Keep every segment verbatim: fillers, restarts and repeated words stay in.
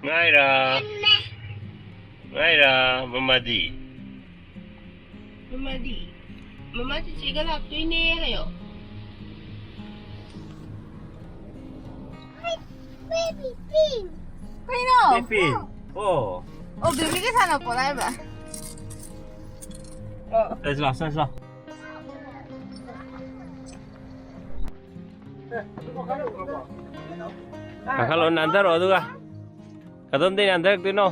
ꯉꯥꯏꯔꯥ? ꯉꯥꯏꯔꯥ, ꯃꯃꯥꯗꯤ? ꯃꯃꯥꯗꯤ? ꯃꯃꯥ ꯆꯤꯆꯦꯒ ꯂꯥꯛꯇꯣꯏꯅꯦ ꯍꯥꯏꯌꯣ꯫ ꯀꯩꯅꯣ? ꯄꯤꯄꯤ꯫ ꯑꯣ꯫ ꯑꯣ, ꯕꯦꯕꯤꯒ ꯁꯥꯟꯅꯄꯣꯠ ꯍꯥꯏꯕ? ꯑꯣ꯫ ꯂꯥꯛꯑꯣ, ꯂꯥꯛꯑꯣ, ꯂꯥꯛꯑꯣ꯫ ꯀꯥꯈꯠꯂꯣ, ꯅꯥꯟꯊꯔꯣ ꯑꯗꯨꯒ꯫ ꯀꯗꯣꯝꯗꯩ ꯅꯥꯟꯊꯔꯛꯇꯣꯏꯅꯣ?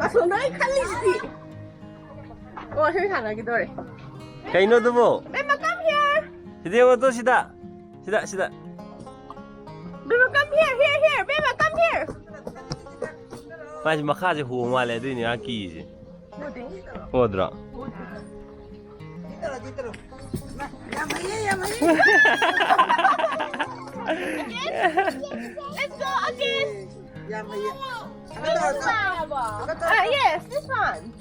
ꯑꯁꯣꯝꯗ ꯑꯩ ꯈꯜꯂꯤꯁꯤꯗꯤ꯫ ꯑꯣ, ꯁꯤ ꯁꯥꯟꯅꯈꯤꯗꯣꯔꯦ꯫ ꯀꯩꯅꯣ ꯑꯗꯨꯕꯣ? ꯕꯦꯝꯃ, come here. ꯁꯤꯗ ꯌꯦꯡꯉꯣ ꯇꯨ, ꯁꯤꯗ꯫ ꯁꯤꯗ, ꯁꯤꯗ꯫ ꯕꯦꯝꯃ, come here, here, here. ꯕꯦꯝꯃ, come here. ꯃꯥꯁꯦ ꯃꯈꯥꯁꯦ ꯍꯣꯡ ꯃꯥꯜꯂꯦ, ꯑꯗꯨꯏꯅꯦ ꯃꯥ ꯀꯤꯔꯤꯁꯦ꯫ ꯎꯗ꯭ꯔꯣ? Let's go again. This one. Ah, yes, this one.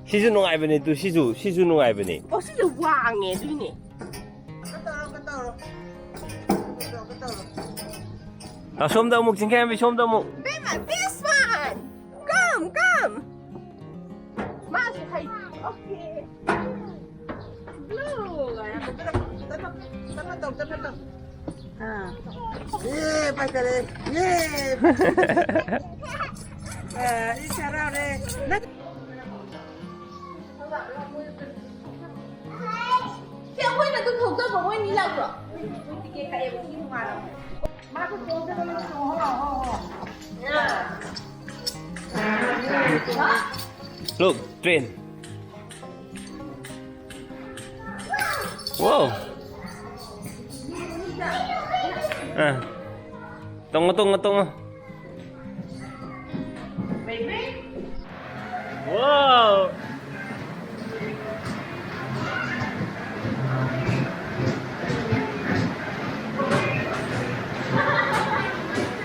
ꯁꯤꯁꯨ ꯅꯨꯡꯉꯥꯏꯕꯅꯦ ꯇꯨ, ꯁꯤꯁꯨ, ꯁꯤꯁꯨ ꯅꯨꯡꯉꯥꯏꯕꯅꯦ꯫ ꯑꯣ, ꯁꯤꯁꯨ ꯋꯥꯡꯉꯦ, ꯑꯗꯨꯏꯅꯦ꯫ ꯑꯁꯣꯝꯗ ꯑꯃꯨꯛ, ꯆꯤꯡꯈꯩꯉꯥꯟꯕꯤ, ꯁꯣꯝꯗ ꯑꯃꯨꯛ꯫ ꯕꯦꯝꯃ, this one. Come, come. ꯃꯥꯁꯨ ꯍꯩ꯫ Okay. Blue. ꯇꯞꯅ ꯇꯧ, ꯇꯞꯅ ꯇꯧ꯫ ꯑꯥ꯫ ꯌꯦ, ꯄꯥꯏꯈꯠꯂꯦ꯫ ꯌꯦ꯫ ꯑꯥ, ꯏꯁ ꯍꯔꯥꯎꯔꯦ꯫ ꯅꯪ ꯁꯤ ꯑꯩꯈꯣꯏꯅ ꯑꯗꯨꯝ ꯊꯣꯛꯆꯕ, ꯃꯣꯏ ꯃꯤ ꯂꯥꯛꯄ꯭ꯔꯣ? ꯃꯣꯏ ꯇꯤꯀꯦꯠ ꯀꯛꯑꯦꯕ, ꯁꯤ ꯅꯨꯡꯉꯥꯏꯔꯕꯅꯦ꯫ ꯃꯥꯁꯨ ꯇꯣꯡꯖꯕ ꯅꯠꯇ꯭ꯔꯣ? ꯍꯣ, ꯍꯣ, ꯍꯣ꯫ Look, train. Wow. ꯑꯥ꯫ ꯇꯣꯡꯉꯣ, ꯇꯣꯡꯉꯣ, ꯇꯣꯡꯉꯣ꯫ Wow.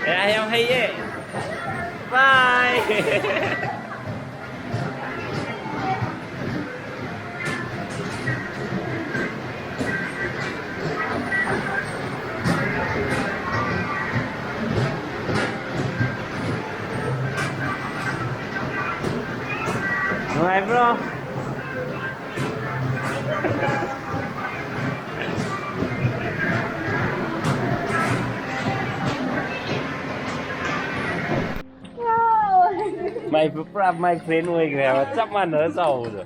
ꯑꯦ, ꯌꯥꯝ ꯍꯩꯌꯦ꯫ Bye. ꯅꯨꯡꯉꯥꯏꯕ꯭ꯔꯣ? ꯃꯥꯏ ꯄꯨꯔꯥ ꯃꯥꯏ ꯐ꯭ꯔꯦꯟ ꯑꯣꯏꯈ꯭ꯔꯦ ꯍꯥꯏꯕ, ꯆꯞ ꯃꯥꯟꯅꯔ ꯆꯥꯎꯕꯗꯣ꯫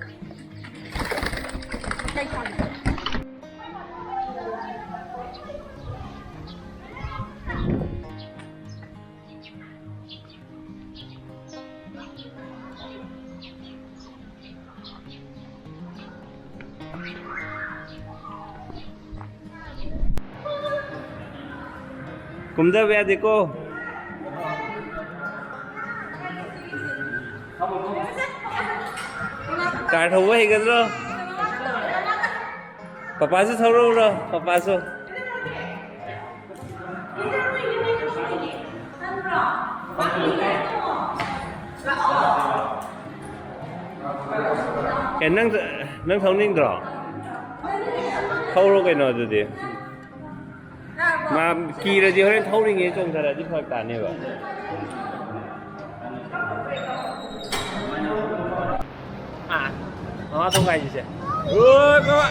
ꯀꯨꯝꯊꯕ ꯌꯥꯗꯦꯀꯣ꯫ ꯀꯥꯔ ꯊꯧꯕ ꯍꯩꯒꯗ꯭ꯔꯣ? ꯄꯄꯥꯁꯨ ꯊꯧꯔꯛꯎꯔꯣ, ꯄꯄꯥꯁꯨ꯫ ꯑꯦ, ꯅꯪ, ꯅꯪ ꯊꯧꯅꯤꯡꯗ꯭ꯔꯣ? ꯊꯧꯔꯣ ꯀꯩꯅꯣ ꯑꯗꯨꯗꯤ꯫ ꯃꯥ ꯀꯤꯔꯗꯤ ꯍꯣꯔꯦꯟ ꯊꯧꯔꯤꯉꯩ ꯆꯣꯡꯊꯔꯗꯤ ꯐꯔꯛ ꯇꯥꯅꯦꯕ꯫ ꯑꯥ, ꯃꯃꯥ ꯊꯣꯡ ꯀꯥꯏꯁꯤꯁꯦ꯫ ꯑꯣ, ꯃꯃꯥ꯫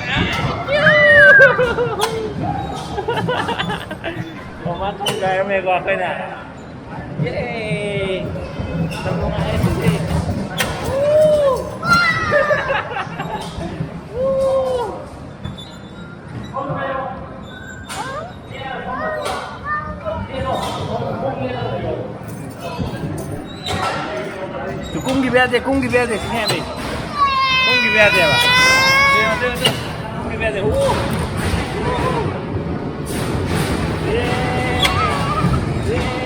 ꯃꯃꯥ ꯊꯣꯡ ꯀꯥꯏꯔꯝꯃꯦꯀꯣ ꯑꯩꯈꯣꯏꯅ꯫ ꯌꯦ! ꯌꯥꯝ ꯅꯨꯡꯉꯥꯏꯔꯦ ꯁꯤꯗꯤ꯫ ꯎ! ꯎ! ꯀꯨꯝꯈꯤꯕ ꯌꯥꯗꯦ, ꯀꯨꯝꯈꯤꯕ ꯌꯥꯗꯦ, ꯁꯤ ꯍꯦꯟꯕꯤ꯫ ꯀꯨꯝꯈꯤꯕ ꯌꯥꯗꯦꯕ꯫ ꯌꯦꯡꯉꯣ, ꯌꯦꯡꯉꯣ, ꯌꯦꯡꯉꯣ꯫ ꯀꯨꯝꯈꯤꯕ ꯌꯥꯗꯦ꯫ ꯎ! ꯌꯦ! ꯌꯦ!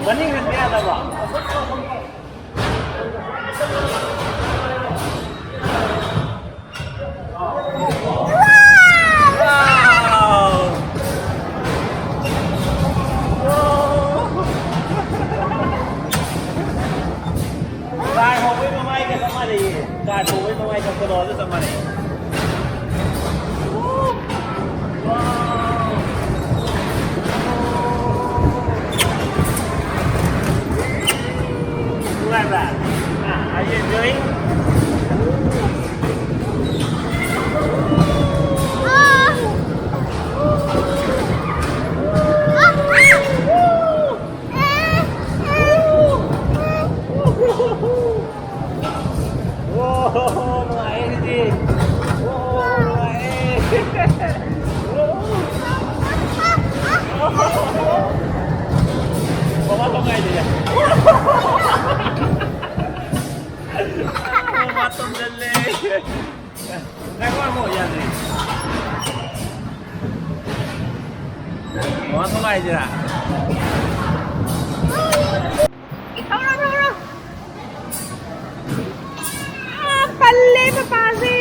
ꯃꯅꯤꯡ ꯍꯟꯕ ꯌꯥꯗꯕ꯭ꯔꯣ? ꯀꯥꯔ ꯍꯧꯕꯩ ꯃꯃꯥꯏꯒ ꯆꯞ ꯃꯥꯟꯅꯩꯌꯦ꯫ ꯀꯥꯔ ꯍꯧꯕꯩ ꯃꯃꯥꯏ ꯀꯞꯄꯗꯣ ꯑꯗꯨ ꯆꯞ ꯃꯥꯟꯅꯩ꯫ ꯅꯨꯡꯉꯥꯏꯕ꯭ꯔꯥ? ꯑꯥ, are you enjoying? ꯑꯣ, ꯅꯨꯡꯉꯥꯏꯌꯦ ꯁꯤꯗꯤ꯫ ꯑꯣ, ꯅꯨꯡꯉꯥꯏꯌꯦ꯫ ꯃꯃꯥ ꯊꯣꯡ ꯉꯥꯏꯗꯣꯏꯅꯦ꯫ ꯃꯃꯥ ꯇꯣꯝꯖꯜꯂꯦ꯫ ꯉꯥꯏꯈꯣ, ꯉꯥꯏꯈꯣ, ꯌꯥꯗ꯭ꯔꯤ꯫ ꯃꯃꯥ ꯊꯣꯡ ꯉꯥꯏꯁꯤꯔꯥ? ꯊꯧꯔꯣ, ꯊꯧꯔꯣ꯫ ꯑꯥ, ꯄꯜꯂꯦ ꯄꯄꯥꯁꯦ꯫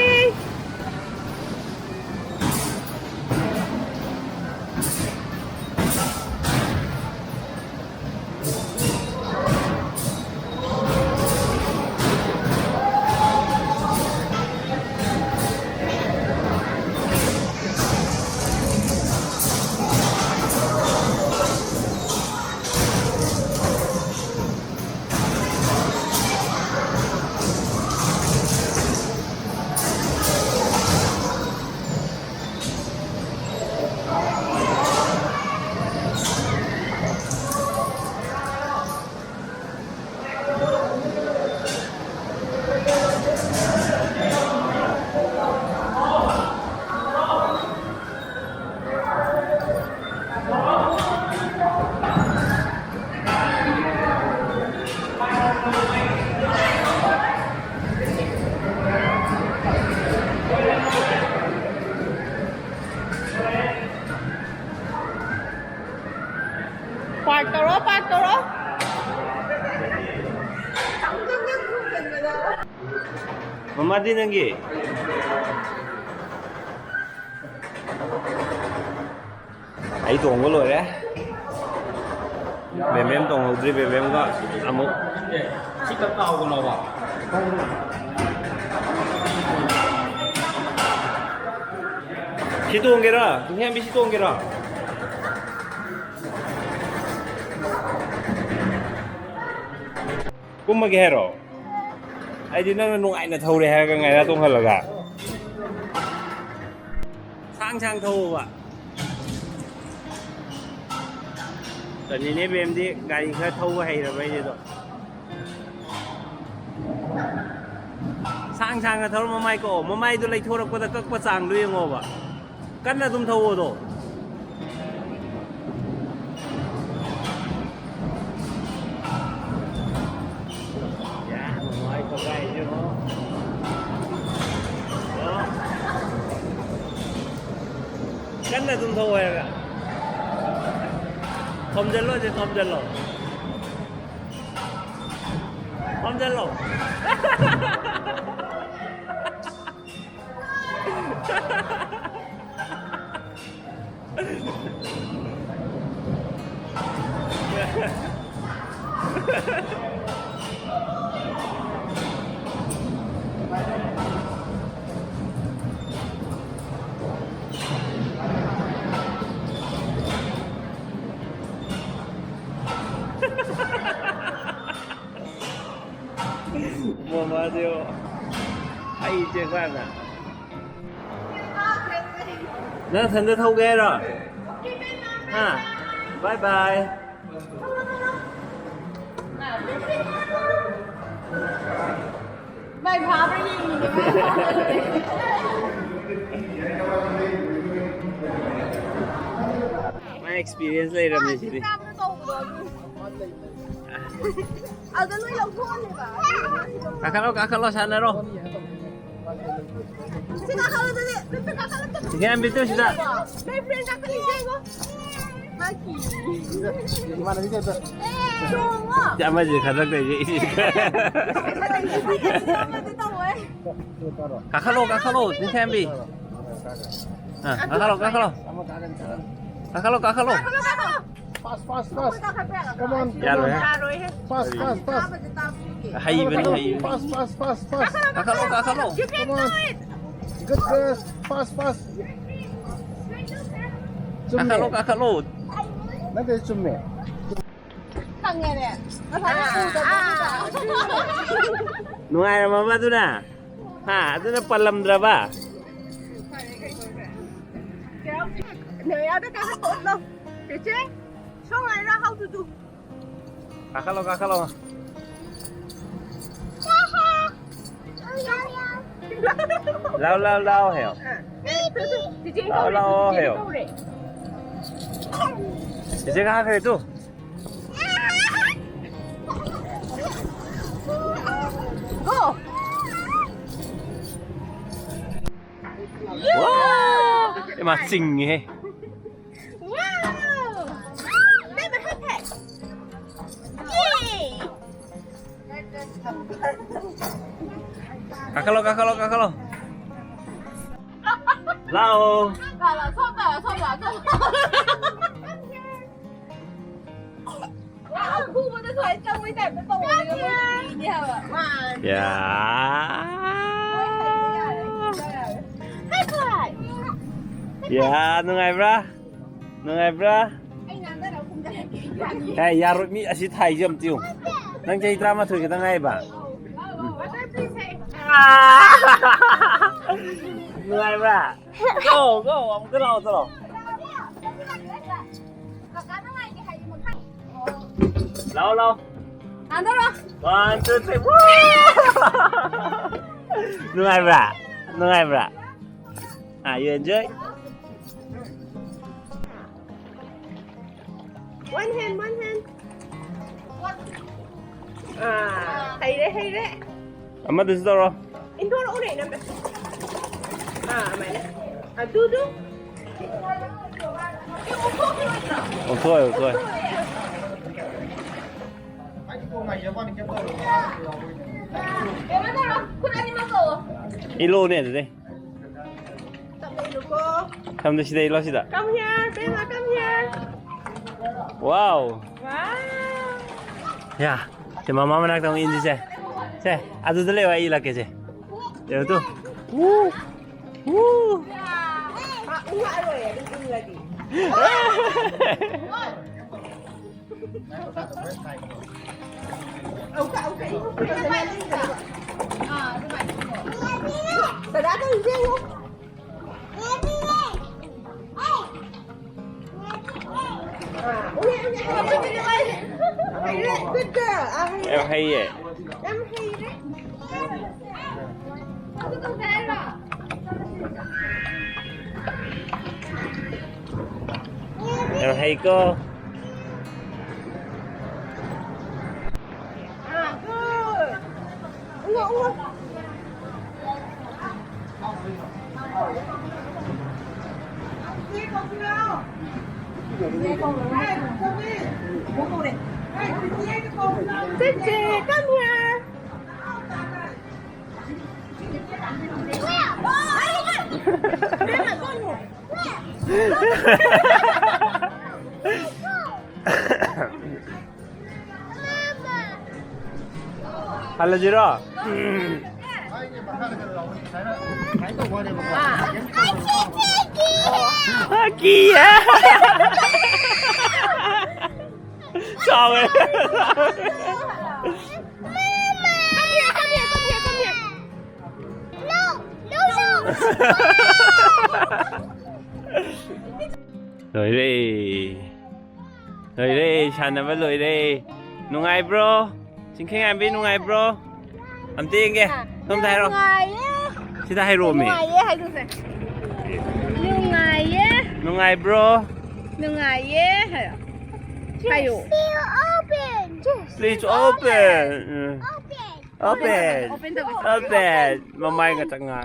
ꯄꯥꯔꯛ ꯇꯧꯔꯣ, ꯄꯥꯔꯛ ꯇꯧꯔꯣ꯫ ꯃꯃꯥꯗꯤ ꯅꯪꯒꯤ? ꯑꯩ ꯇꯣꯡꯕ ꯂꯣꯏꯔꯦ꯫ ꯕꯦꯝꯕꯦꯝ ꯇꯣꯡꯍꯧꯗ꯭ꯔꯤ, ꯕꯦꯝꯕꯦꯝꯒ ꯑꯃꯨꯛ꯫ ꯁꯤ ꯈꯛ ꯀꯥꯎꯒꯅꯣꯕ꯫ ꯁꯤ ꯇꯣꯡꯒꯦꯔꯥ? ꯆꯤꯡꯈꯩꯉꯥꯟꯕꯤ, ꯁꯤ ꯇꯣꯡꯒꯦꯔꯥ? ꯀꯨꯝꯃꯒꯦ ꯍꯥꯏꯔꯣ? ꯑꯩꯗꯤ ꯅꯪꯅ ꯅꯨꯡꯉꯥꯏꯅ ꯊꯧꯔꯦ ꯍꯥꯏꯔꯒ ꯉꯥꯏꯔ ꯇꯣꯡꯍꯜꯂꯒ꯫ ꯁꯥꯡ ꯁꯥꯡ ꯊꯧꯕ꯫ ꯇꯅꯤꯅꯦ ꯕꯦꯝꯗꯤ ꯒꯥꯔꯤ ꯈꯔ ꯊꯧꯕ ꯍꯩꯔꯕꯩꯅꯦ ꯑꯗꯣ꯫ ꯁꯥꯡ ꯁꯥꯡꯅ ꯊꯧꯔ ꯃꯃꯥꯏ ꯀꯛꯑꯣ꯫ ꯃꯃꯥꯏꯗꯣ ꯂꯩꯊꯣꯔꯛꯄꯗ ꯀꯛꯄ ꯆꯥꯡꯗꯣ ꯌꯦꯡꯉꯣꯕ꯫ ꯀꯟꯅ ꯑꯗꯨꯝ ꯊꯧꯑꯣꯗꯣ꯫ ꯌꯥ, ꯃꯃꯥꯏ ꯊꯧꯒꯥꯏꯔꯦ ꯌꯦꯡꯉꯣ꯫ ꯑꯣ꯫ ꯀꯟꯅ ꯑꯗꯨꯝ ꯊꯧ ꯍꯥꯏꯔꯒ꯫ ꯊꯣꯝꯖꯤꯜꯂꯣ, ꯑꯁꯤ ꯊꯣꯝꯖꯤꯜꯂꯣ꯫ ꯊꯣꯝꯖꯤꯜꯂꯣ꯫ ꯃꯃꯥꯁꯦ ꯍꯩ ꯆꯦꯟꯕ ꯌꯥꯝꯅ꯫ ꯅꯪ ꯅꯊꯟꯗ ꯊꯧꯒꯦ ꯍꯥꯏꯔꯣ? ꯍꯥ? ꯕꯥꯏ ꯕꯥꯏ꯫ ꯃꯥꯏ ꯐꯥꯕ꯭ꯔꯥ ꯌꯦꯡꯉꯤꯅꯦ, ꯃꯥꯏ ꯐꯥꯕ꯭ꯔꯥ꯫ ꯃꯥꯏ experience ꯂꯩꯔꯝꯅꯤ ꯁꯤꯗꯤ꯫ ꯆꯥꯕꯗ ꯇꯧꯕꯗꯣ ꯑꯗꯨ꯫ ꯑꯗ ꯂꯣꯏ ꯂꯧꯊꯣꯛꯑꯝꯃꯦꯕ꯫ ꯀꯥꯈꯠꯂꯣ, ꯀꯥꯈꯠꯂꯣ, ꯁꯥꯟꯅꯔꯣ꯫ ꯁꯤ ꯀꯥꯈꯠꯂꯣ ꯑꯗꯨꯗꯤ꯫ ꯕꯤꯇꯨ ꯀꯥꯈꯠꯂꯣ꯫ ꯁꯤꯗ ꯌꯥꯝ ꯕꯤꯇꯨ ꯁꯤꯗ꯫ ꯅꯣꯏ friend ꯀꯥꯈꯠꯂꯤꯁꯦ ꯌꯦꯡꯉꯣ꯫ ꯏꯃꯥꯟꯅꯕꯤ ꯀꯩꯗ꯫ ꯆꯣꯡꯉꯣ꯫ ꯁꯤ ꯑꯃꯁꯤ ꯈꯗ꯭ꯔꯛ ꯇꯧꯔꯤꯁꯦ꯫ ꯀꯥꯈꯠꯂꯣ, ꯀꯥꯈꯠꯂꯣ, ꯅꯤꯡꯊꯦꯝꯕꯤ꯫ ꯑꯥ, ꯀꯥꯈꯠꯂꯣ, ꯀꯥꯈꯠꯂꯣ꯫ ꯀꯥꯈꯠꯂꯣ, ꯀꯥꯈꯠꯂꯣ꯫ Fast, fast, fast. Come on, come on. ꯌꯥꯔꯣꯏꯍꯦ꯫ Fast, fast, fast. ꯍꯩꯕꯅꯤ, ꯍꯩꯕꯅꯤ꯫ Fast, fast, fast, fast. ꯀꯥꯈꯠꯂꯣ, ꯀꯥꯈꯠꯂꯣ꯫ Come on. Good girls. Fast, fast. ꯆꯨꯝꯃꯦ꯫ ꯀꯥꯈꯠꯂꯣ, ꯀꯥꯈꯠꯂꯣ꯫ ꯅꯠꯇꯦ, ꯆꯨꯝꯃꯦ꯫ ꯈꯪꯉꯦꯅꯦ꯫ ꯉꯁꯥꯏ ꯎꯗꯕꯗꯨꯗ꯫ ꯅꯨꯡꯉꯥꯏꯔꯝꯃꯕ ꯑꯗꯨꯅ? ꯍꯥ? ꯑꯗꯨꯅ ꯄꯜꯂꯝꯗ꯭ꯔꯕ? ꯅꯦꯌꯥꯗ ꯀꯥꯈꯠꯂꯣ꯫ ꯆꯦꯆꯦ, ꯁꯣꯝ ꯍꯥꯏꯔ how to do꯫ ꯀꯥꯈꯠꯂꯣ, ꯀꯥꯈꯠꯂꯣ꯫ ꯂꯥꯎ, ꯂꯥꯎ, ꯂꯥꯎ ꯍꯥꯏꯌꯣ꯫ ꯂꯥꯎ, ꯂꯥꯎ ꯍꯥꯏꯌꯣ꯫ ꯆꯦꯆꯦ ꯀꯥꯈ꯭ꯔꯦ ꯇꯨ꯫ Go! ꯋꯥ! ꯏꯃꯥ, ꯆꯤꯡꯉꯤꯍꯦ꯫ Wow! ꯌꯦ! ꯀꯥꯈꯠꯂꯣ, ꯀꯥꯈꯠꯂꯣ, ꯀꯥꯈꯠꯂꯣ꯫ ꯂꯥꯛꯑꯣ꯫ ꯂꯥꯛꯑꯣ, ꯁꯣꯝꯗ, ꯁꯣꯝꯗ, ꯁꯣꯝꯗ꯫ ꯈꯨꯕꯗ ꯁꯨꯃꯥꯏꯅ ꯆꯪꯕꯩ ꯇꯥꯏꯞꯇ ꯇꯧꯕꯅꯦ, ꯃꯣꯏ ꯀꯤꯗꯦ ꯍꯥꯏꯕ꯫ ꯌꯥ꯫ ꯃꯣꯏ ꯍꯩꯕ ꯌꯥꯔꯦ, ꯍꯩꯕ ꯌꯥꯔꯦ꯫ ꯌꯥ, ꯅꯨꯡꯉꯥꯏꯕ꯭ꯔꯥ? ꯅꯨꯡꯉꯥꯏꯕ꯭ꯔꯥ? ꯑꯩ ꯉꯥꯡꯗꯅꯕ ꯈꯨꯝꯗꯔꯛꯀꯦ, ꯌꯥꯅꯤ꯫ ꯑꯦ, ꯌꯥꯔꯣꯏ, ꯃꯤ ꯑꯁꯤ ꯊꯥꯏꯁꯦ ꯑꯝꯇ ꯌꯦꯡꯉꯨ꯫ ꯅꯪ ꯆꯍꯤ ꯇꯔꯥꯃꯥꯊꯣꯏ ꯈꯛꯇ ꯉꯥꯏꯕ? ꯑꯧ, ꯑꯧ, ꯑꯧ꯫ ꯅꯨꯡꯉꯥꯏꯕ꯭ꯔꯥ? Go, go, ꯑꯃꯨꯛꯀ ꯂꯥꯛꯑꯣ, ꯆꯠꯂꯣ꯫ ꯂꯥꯛꯑꯣ, ꯂꯥꯛꯑꯣ꯫ ꯅꯥꯟꯊꯔꯣ꯫ One, two, three, woo! ꯅꯨꯡꯉꯥꯏꯕ꯭ꯔꯥ? ꯅꯨꯡꯉꯥꯏꯕ꯭ꯔꯥ? Ah, you enjoy? One hand, one hand. ꯑꯥ, ꯍꯩꯔꯦ, ꯍꯩꯔꯦ꯫ ꯑꯃꯗꯨꯁꯨ ꯇꯧꯔꯣ꯫ ꯏꯟꯊꯣꯔꯛꯎꯅꯦ, ꯏꯅꯝꯃ꯫ ꯑꯥ, ꯑꯗꯨꯃꯥꯏꯅ꯫ ꯑꯗꯨꯗꯨ꯫ ꯑꯣꯊꯣꯏ, ꯑꯣꯊꯣꯏ꯫ ꯀꯩꯅꯣ ꯇꯧꯔꯣ, ꯈꯨꯠ ꯑꯅꯤꯃꯛ ꯀꯧꯋꯣ꯫ ꯏꯂꯣꯅꯦ ꯑꯗꯨꯗꯤ꯫ ꯇꯞꯅ ꯏꯜꯂꯨꯀꯣ꯫ ꯁꯝꯗ ꯁꯤꯗ ꯏꯂꯣ ꯁꯤꯗ꯫ Come here, Bella, come here. Wow. Wow. ꯌꯥ꯫ ꯁꯦ, ꯃꯃꯥ ꯃꯅꯥꯛꯇ ꯑꯃꯨꯛ ꯏꯟꯁꯤꯁꯦ꯫ ꯁꯦ, ꯑꯗꯨꯗ ꯂꯩꯌꯣ, ꯑꯩ ꯏꯜꯂꯛꯀꯦꯁꯦ꯫ ꯌꯦꯡꯉꯨ ꯇꯨ꯫ ꯎ꯫ ꯎ꯫ ꯑꯥ, ꯎ ꯍꯥꯏꯔꯣꯏ, ꯑꯗꯨꯝ ꯏꯜꯂꯗꯤ꯫ ꯑꯧꯀ, ꯑꯧꯀ, ꯏꯜꯂꯨ, ꯏꯜꯂꯨ, ꯏꯜꯂꯨ꯫ ꯗꯗꯥ ꯇꯧꯔꯤꯁꯦ ꯌꯦꯡꯉꯣ꯫ ꯑꯥ, ꯎꯏ, ꯎꯏ, ꯎꯏ, ꯎꯏ, ꯎꯏ, ꯎꯏ꯫ ꯍꯩꯔꯦ, good girl. ꯑꯥ, ꯍꯩꯔꯦ꯫ ꯌꯥꯝ ꯍꯩꯌꯦ꯫ ꯌꯥꯝ ꯍꯩꯔꯦ꯫ ꯌꯥꯝ ꯍꯩꯀꯣ꯫ ꯑꯥ, good. ꯎꯪꯉꯣ, ꯎꯪꯉꯣ꯫ ꯆꯦꯆꯦ, come here. ꯍꯜꯂꯁꯤꯔꯣ? ꯀꯤꯌꯦ꯫ ꯆꯥꯎꯋꯦ꯫ ꯂꯣꯏꯔꯦ꯫ ꯂꯣꯏꯔꯦ, ꯁꯥꯟꯅꯕ ꯂꯣꯏꯔꯦ꯫ ꯅꯨꯡꯉꯥꯏꯕ꯭ꯔꯣ? ꯆꯤꯡꯈꯩꯉꯥꯟꯕꯤ, ꯅꯨꯡꯉꯥꯏꯕ꯭ꯔꯣ? ꯑꯝꯇ ꯌꯦꯡꯒꯦ꯫ ꯁꯣꯝꯗ ꯍꯥꯏꯔꯣ꯫ ꯅꯨꯡꯉꯥꯏꯌꯦ꯫ ꯁꯤꯗ ꯍꯥꯏꯔꯣꯃꯤ꯫ ꯅꯨꯡꯉꯥꯏꯌꯦ ꯍꯥꯏꯗꯣꯁꯦ꯫ ꯅꯨꯡꯉꯥꯏꯌꯦ꯫ ꯅꯨꯡꯉꯥꯏꯕ꯭ꯔꯣ? ꯅꯨꯡꯉꯥꯏꯌꯦ ꯍꯥꯏꯌꯣ꯫ ꯍꯥꯏꯌꯣ꯫ Still open. Please open. Um. Open. Open. Open ꯇꯧꯒꯦ꯫ Open. ꯃꯃꯥꯏ ꯉꯥꯛꯇ ꯉꯥꯡ